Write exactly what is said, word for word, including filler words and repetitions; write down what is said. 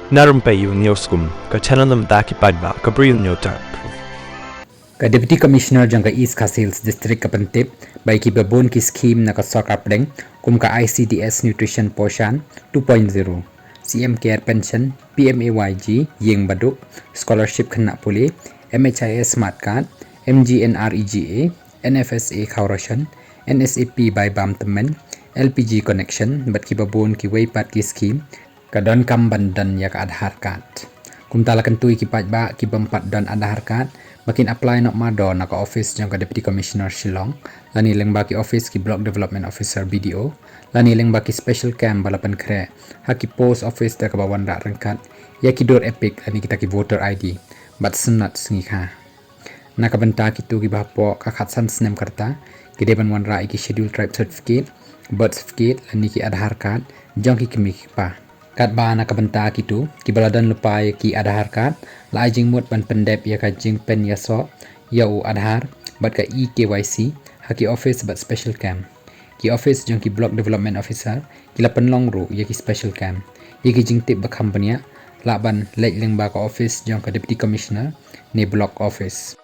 Na rympei ïa u News Kum, ka channel na bynta ki paidbah ka Bri U News Tap. Ka Deputy Commissioner jong ka East Khasi Hills District ka pyntip ba ïa kiba bun ki skhim na ka sorkar pdeng, kum ka I C D S Nutrition Poshan two point zero, C M Care Pension, P M A Y G Ïing Baduk, Scholarship Khynnah Pule, M H I S Smart Card, M G N R E G A, N F S A Khaw Ration, N S A P Bai Bam Tymmen, L P G Connection bad kiba bun kiwei pat ki skhim, ka donkam ban don ïa ka Aadhaar Card. Kumta la kyntu ïa ki paidbah ki bym pat don Aadhaar Card ba kin apply noh mardor na ka office jong ka Deputy Commissioner Shillong, lane lyngba ki office ki Block Development Officer, B D O, lane lyngba ki special camp ba la pynkhreh ha ki post office da kaba wanrah ryngkat ïa ki dur EPIC lane kita ki voter I D bad synod sngi kha. Na ka bynta kito kiba hapoh ka khatsan snem ka rta, ki dei ban wanrah ïa ki Scheduled Tribe Certificate, Birth Certificate lane ki Aadhaar Card jong ki kmie ki kpa. Katba na ka bynta kito kiba la don lypa ïa ki Aadhaar Card, la ai jingmut ban pyndep ïa ka jingpynïasoh ïa u Aadhaar bad ka e-K Y C ha ki office bad special camp. Ki office jong ki Block Development Officer ki la pynlong ruh ïa ki special camp. Ïa ki jingtip ba kham bniah lah ban leit lyngba ka office jong ka Deputy Commissioner ne Block Office.